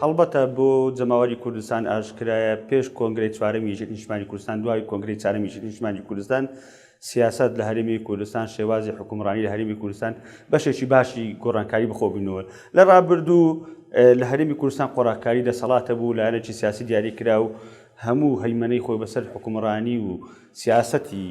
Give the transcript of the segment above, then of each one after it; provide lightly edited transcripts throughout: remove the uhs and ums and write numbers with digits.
هەڵبەتە بۆ جەماوەری کوردستان ئاشکرایە پێش کۆنگرەی چوارەمی یەکێتی نیشتمانی کوردستان دوای کۆنگرەی چوارەمی یەکێتی نیشتمانی کوردستان سیاسەت لە هەرێمی کوردستان شێوازی حکومڕانی لە هەرێمی کوردستان بەشێکی باشی گۆڕانکاری بەخۆ بینەوە لە ڕابردوو لە هەرێمی کوردستان قۆراکاری دەسەڵاتە بوو لایەنێکی سیاسی دیاری کرا و هەموو هەیمەنەی خۆی بەسەر حکومڕانی و سیاسەتی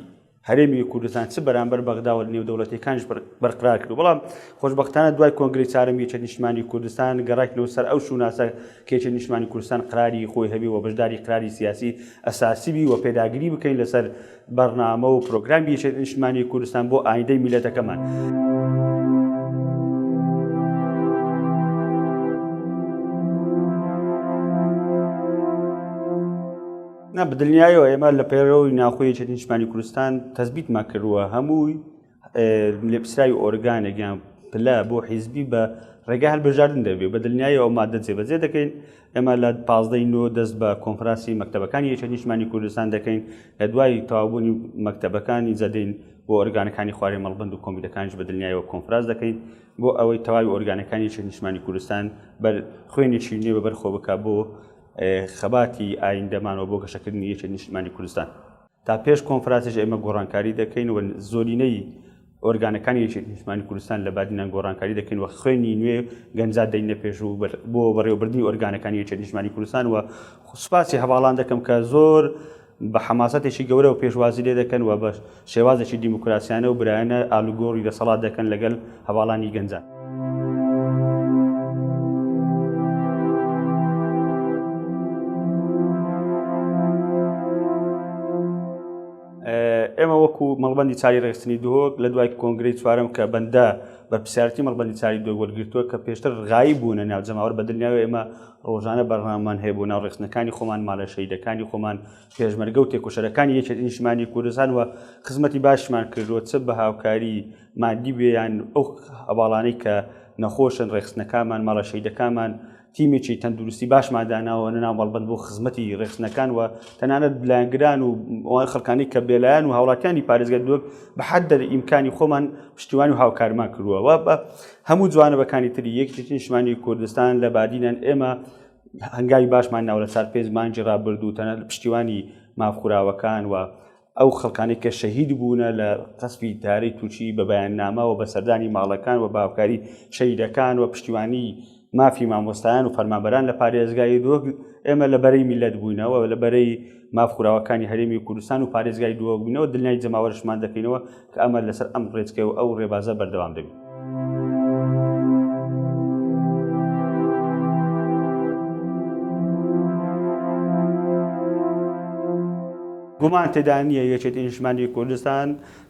هەرێمی کوردستان چ بەرامبەر بەغدا و نێودەوڵەتیەکانیش بەرقرار کرد بەڵام خۆشبەختانە دوای کۆنگرەی چارەمی یەکێتی نیشتمانی کوردستان گەڕایتنەوە سەر ئەو شوناسە کە یەکێتی نیشتمانی کوردستان قراری خۆی هەبی و بەشداری قراری سیاسی ئەساسی بی و پێداگری بکەین لەسەر بەرنامە و پرۆگرامی یەکێتی نیشتمانی کوردستان بۆ ئایندەی میلەتەکەمان. نا بە دڵنیایەوە ئێمە لە پەیڕەوی ناوخۆی یەکێتی نیشتمانی کوردستان تەسبیتمان کردووە هەمووی لێپرسراوی ئۆرگانێک یان پلە بۆ حیزبی بە ڕێگای هەلبژاردن دەبێ بە دڵنیایەوە مادە جێبەجێ دەکەین ئێمە لە پازدەی نۆ دەست بە کۆنفراسی مەکتەبەکانی یەکێتی نیشتمانی کوردستان دەکەین لە دوای تەواوبوونی مەکتەبەکانی جەدەین بۆ ئۆرگانەکانی خوارێ مەڵبند و کۆمیتەکانیش بە دڵنیایەوە کۆنفراس دەکەین بۆ ئەوەی تەواوی ئۆرگانەکانی یەکێتی نیشتمانی کوردستان بەر خوێنێکی نوێ بەبەر خۆ بکە بۆ خەباتی ئایندەمان و بۆ گەشەکردنی یەکێتی نیشتمانی کوردستان. تا پێش کۆنفراسیش ئێمە گۆڕانکاری دەکەین و زۆرینەی ئۆرگانەکانی یەکێتی نیشتمانی کوردستان لە بادینان گۆڕانکاری دەکەین و خوێنی نوێ گەنجات دەینە پێش و بۆ بەڕێوەبردنی ئۆرگانەکانی یەکێتی نیشتمانی کوردستان و سوپاسی هەواڵان دەکەم کە زۆر بە حەماسەتێکی گەورەوە پێشوازی لێ دەکەن و بە شێوازێکی دیموکراسیانە و برایانە ئالوگۆڕی دەسەڵات دەکەن لەگەل هەواڵانی گەنجان. ئێمە وەکو مەڵبەندی چاری ڕێکخستنی دهۆک لە دوای کۆنگرەی چوارەم کە بەندە بەرپرسیارەتی مەڵبەندی چاری دهۆک وەرگرتووە کە پێشتر غایب بوونە ناو جەماوەر بە دڵنیاوە ئێمە ڕۆژانە بەرنامەمان هەیە بۆ ناو ڕێکخستنەکانی خۆمان ماڵە شەهیدەکانی خۆمان پێشمەرگە و تێکۆشەرەکانی یەکێتی نیشتمانی کوردستان و خزمەتی باشمان کردووە چ بە هاوکاری مادی بێ یان ئەو هەواڵانەی کە نەخۆشن ڕێکخستنەکانمان ماڵە شەهیدەکانمان تیمێکی تەندروستی باشمان داناوە ناو مەڵبەند بۆ خزمەتی ڕێکخستنەکان و تەنانەت لایەنگران و ئەوان خەڵکانی کە بێلایەن و هاوڵاتیانی پارێزگای دهۆک بە حەد ئیمکانی خۆمان پشتیوانی و هاوکارمان کردووە و بە هەموو جوانەبەکانی تری یەکێتی نیشتمانی کوردستان لە بادینان ئێمە هەنگاوی باشمان ناوە لە چار پێنج مانگی ڕابردوو تەنانەت پشتیوانی مافخوراوەکان و ئەو خەڵکانەی کە شەهید بوونە لە قەسفی تارەی تورکی بە بەیاننامە و بە سەردانی ماڵەکان و بە هاوکاری شەهیدەکان و پشتیوانی مافی مامۆستایان و فەرمانبەران لە پارێزگای دهۆک ئێمە لە بەرەی میللەت بووینەوە لە بەرەی مافخوراوەکانی هەرێمی کوردستان و پارێزگای دهۆک بووینەوە دڵنیای جەماوەرشمان دەکەینەوە کە ئەمە لەسەر ئەم ڕێچکە و ئەو ڕێبازە بەردەوام دەبین. گومان تێدا نییە یەکێتی نیشتمانی کوردستان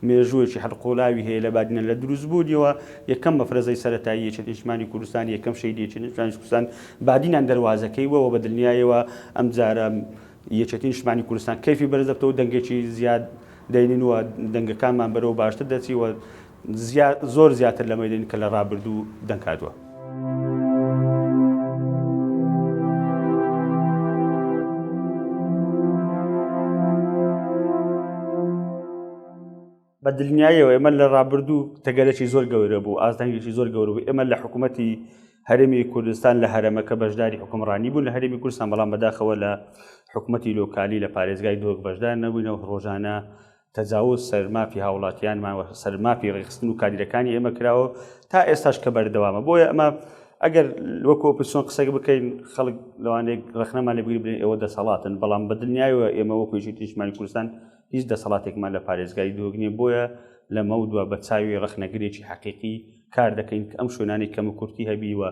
مێژوویەکی هەڵقوڵاوی هەیە لە بادینان لە دروستبوونیەوە یەکەم مەفرەزەی سەرەتایی یەکێتی نیشتمانی کوردستان یەکەم شەهیدی یەکێتی نیشتمانی کوردستان بادینان دەروازەکەی بووە بە دڵنیایەوە ئەمجارە یەکێتی نیشتمانی کوردستان کەیفی بەرز دەبتەوە دەنگێکی زیاد دەینین و دەنگەکانمان بەرەو باشتر دەچی و زۆر زیاتر لەمەی دەین کە لە ڕابردوو دەنگ هاتووە. بە دڵنیاییەوە ئێمە لە ڕابردوو تەگەرێکی زۆر گەورە بوو ئازدەنگێکی زۆر گەورە بوو ئێمە لە حکوومەتی هەرێمی کوردستان لە هەرەمەکە بەشداری حکومڕانی بوون لە هەرێمی کوردستان بەڵام بەداخەوە لە حکوومەتی لۆکالی لە پارێزگای دهۆک بەشدار نەبووینەوە ڕۆژانە تەجاوز سەر مافی هاوڵاتیانمان و سەر مافی ڕێکخستن و کادیرەکانی ئێمە کراوە تا ئێستاش کە بەردەوامە بۆیە ئەمە ئەگەر وەکو ئۆپۆزسیۆن قسەک بکەین خەڵک لەوانەیە ڕەخنەمان لێ بگری بڵێن ئێوە دەسەڵاتن بەڵام بە دڵنیایەوە ئێمە وەکو یەکێتی نیشتمانی کوردستان هیچ دەسەڵاتێکمان لە پارێزگای دهۆک نییە بۆیە لەمەودوا بە چاوی ڕەخنەگرێکی حەقیقی کار دەکەین کە ئەم شوێنانەی کەم و کورتی هەبی و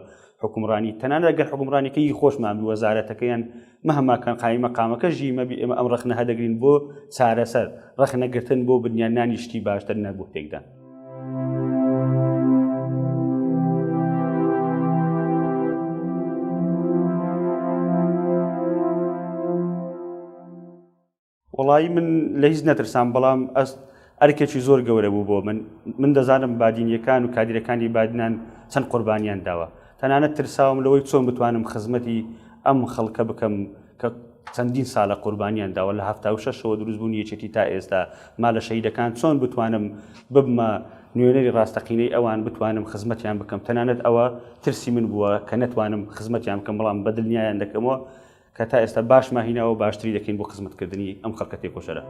حکومڕانی تەنانەت گەر حکومڕانیەکە هی خۆشمان بی وەزارەتەکەیان مهما کان قایمە قامەکە ژیمە بی ئێمە ئەم ڕەخنە هەدەگرین بۆ چارەسەر ڕەخنەگرتن بۆ بنیادنانی شتی باشتر نەک بۆ تێکدان. وەڵایی من لە هیچ نەترسام بەڵام ئەست ئەرکێکی زۆر گەورە بوو بۆ من من دەزانم بادینیەکان و کادیرەکانی بادینان چەند قوربانیان داوە تەنانەت ترساوم لەوەی چۆن بتوانم خزمەتی ئەم خەڵکە بکەم کە چەندین سالە قوربانیان داوە لە 76ەوە دروست بوون یەکێتی تا ئێستا ما لە شەهیدەکان چۆن بتوانم ببمە نوێنەری ڕاستەقینەی ئەوان بتوانم خزمەتیان بکەم تەنانەت ئەوە ترسی من بووە کە نەتوانم خزمەتیان بکەم بەڵام بە دڵنیایان دەکەمەوە کە تا ئێستا باشمان هیناوە و باشتری دەکەین بۆ خزمەتکردنی ئەم خەڵکە تێکۆشەرە.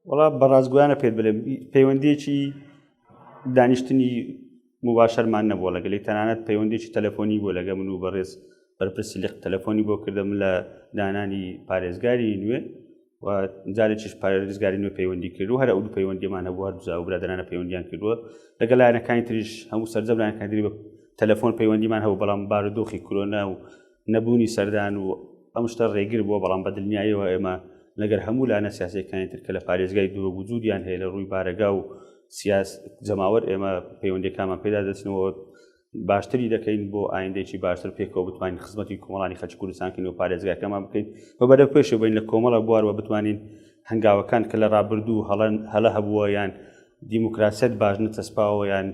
وەڵا بە ڕاستگۆیانە پێت بڵێم پەیوەندیەکی دانیشتنی مباشەرمان نەبووە لەگەلی تەنانەت پەیوەندێکی تەلەفۆنی بۆ لەگە من و بەڕێز بەرپرسی لق تەلەفۆنی بۆ کردم لە دانانی پارێزگاری نوێ و جارێکیش پارێزگاری نوێ پەیوەندی کرد و هەر ئەو دوو پەیوەندیمان هەبوو هەر دوو برادەرانە پەیوەندیان کردووە لەگەڵ لایەنەکانی تریش هەموو سەرجەم لایەنەکانی تری بە تەلەفۆن پەیوەندیمان هەبوو بەڵام بارودۆخی کرۆنا و نەبوونی سەردان و ئەم شتە ڕێگر بووە بەڵام بە دڵنیاییەوە ئێمە لەگەر هەموو لایەنە سیاسیەکانی تر کە لە پارێزگای دووە وجودیان هەیە لە ڕووی بارەگا و سیاس جەماوەر ئێمە پەیوەندیەکانمان پێدا دەچنەوە باشتری دەکەین بۆ ئایندەیەکی باشتر پێکەوە بتوانین خزمەتی کۆمەڵانی خەڵکی کوردستان کەین و پارێزگاکەمان بکەین و بەرەو پێشەوە بین لە کۆمەڵە بوار و بتوانین هەنگاوەکان کە لە ڕابردوو هەڵەن هەلە هەبووە یان دیموکراسیەت باش نەچەسپاوە یان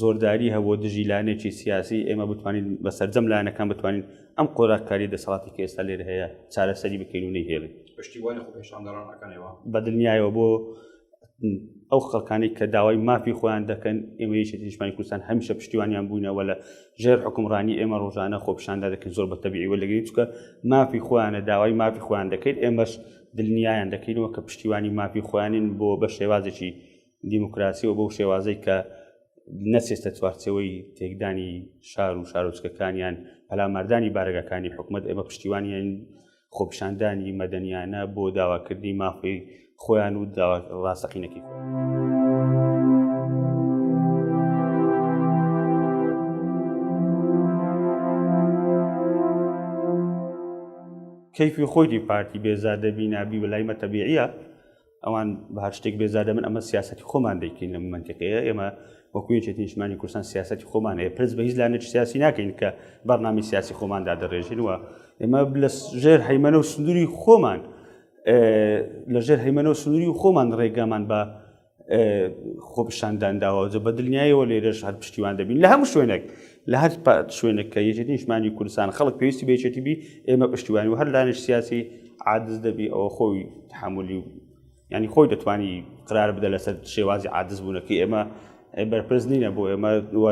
زۆرداری هەبووە دژی لایەنێکی سیاسی ئێمە بتوانین بە سەرجەم لایەنەکان بتوانین ئەم قۆراغکاری دەسەڵاتی کە ئێستا لێرە هەیە چارەسەری بکەین و نەیهێڵین. پشتیوانی خۆپێشاندەران ئەکەن ئێوە؟ بە دڵنیایەوە بۆ ئەو خەڵکانی کە داوای مافی خۆیان دەکەن ئێمە یەکێتی نیشتمانی کوردستان هەمیشە پشتیوانیان بووینەوە لە ژێر حکومڕانی ئێمە ڕۆژانە خۆپیشاندا دەکەین زۆر بە تەبیعی وەلەگرین چونکە مافی خۆیانە داوای مافی خۆیان دەکەین ئێمەش دڵنیایان دەکەینەوە کە پشتیوانی مافی خۆیانین بۆ بە شێوازێکی دیموکراسی و بەو شێوازەی کە نەچێتە چوارچێوەی تێکدانی شار و شارۆچکەکانیان پەلاماردانی بارەگاکانی حکومەت ئێمە پشتیوانیان خۆپیشاندانی مەدەنیانە بۆ داواکردنی مافی خۆیان و داوا ڕاستەقینەکەی خۆیان. کەیفی خۆیتی پارتی بێزار دەبی نابی بەلای مە تەبیعیە ئەوان بە هەر شتێک بێزار دەبن ئەمە سیاسەتی خۆمان دەیکەین لەم مەنتیقەیە ئێمە وەکو یەکێتی نیشتمانی کوردستان سیاسەتی خۆمان هەیە پرس بە هیچ لایەنێکی سیاسی ناکەین کە بەرنامەی سیاسی خۆمان دادەڕێژین و ئێمە لە ژێر هەیمەنە و سنووری خۆمان لە ژێر هەیمەنە و سنووری خۆمان ڕێگامان بە خۆپیشاندان داوە جە بە دڵنیایەوە لێرەش هەر پشتیوان دەبین لە هەموو شوێنێک لە هەر شوێنێک کە یەکێتی نیشتمانی کوردستان خەڵک پێویستی بە یەکێتی بی ئێمە پشتیوانی و هەر لایەنێکی سیاسی عادز دەبی ئەوە خۆی تحملی ینی خۆی دەتوانی قرار بدە لەسەر شێوازی عادز بوونەکەی ئێمە بەرپرس نینە بۆ ئێمە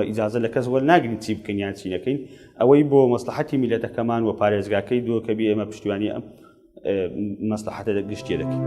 ئیجازە لە کەس وەر ناگرین چی بکەین یان چی نەکەین ئەوەی بۆ مەسلحەتی میلەتەکەمان و پارێزگاکەی دووەکەبی ئێمە پشتیوانی ئەم مەسلحەتە گشتیە دەکەین.